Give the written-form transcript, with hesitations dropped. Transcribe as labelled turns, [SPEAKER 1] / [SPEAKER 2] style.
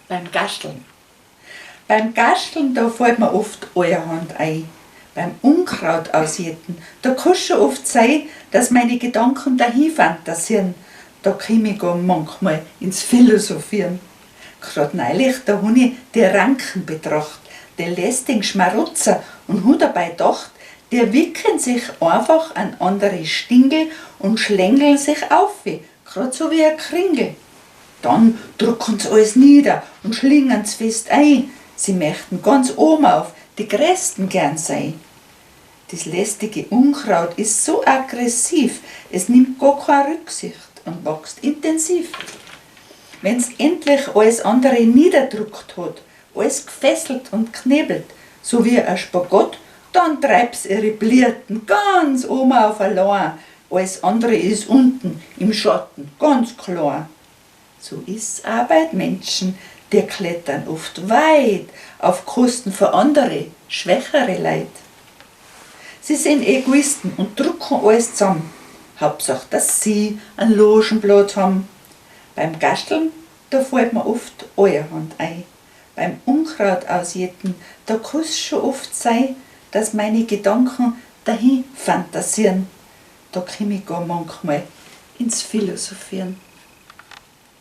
[SPEAKER 1] Beim Gasteln. Beim Gasteln, da fällt mir oft allerhand ein. Beim Unkraut ausjäten, da kann's schon oft sein, dass meine Gedanken dahin fantasieren. Da komm ich gar manchmal ins Philosophieren. Grad neulich, da hab ich die Ranken betracht, die lästigen Schmarotzer, und hab dabei gedacht, die wickeln sich einfach an andere Stingel und schlängeln sich auf, grad so wie ein Kringel. Dann drucken sie alles nieder und schlingen's fest ein. Sie möchten ganz oben auf die Größten gern sein. Das lästige Unkraut ist so aggressiv, es nimmt gar keine Rücksicht und wächst intensiv. Wenn's endlich alles andere niederdruckt hat, alles gefesselt und knebelt, so wie ein Spagat, dann treibt's ihre Blüten ganz oben auf allein, alles andere ist unten im Schatten, ganz klar. So ist's auch bei den Menschen, die klettern oft weit auf Kosten von andere, schwächere Leut. Sie sind Egoisten und drucken alles zusammen. Hauptsache, dass sie einen Logenplatz haben. Beim Gasteln, da fällt mir oft allerhand ein. Beim Unkraut ausjäten, da kann's schon oft sein, dass meine Gedanken dahin fantasieren. Da komm ich gar manchmal ins Philosophieren.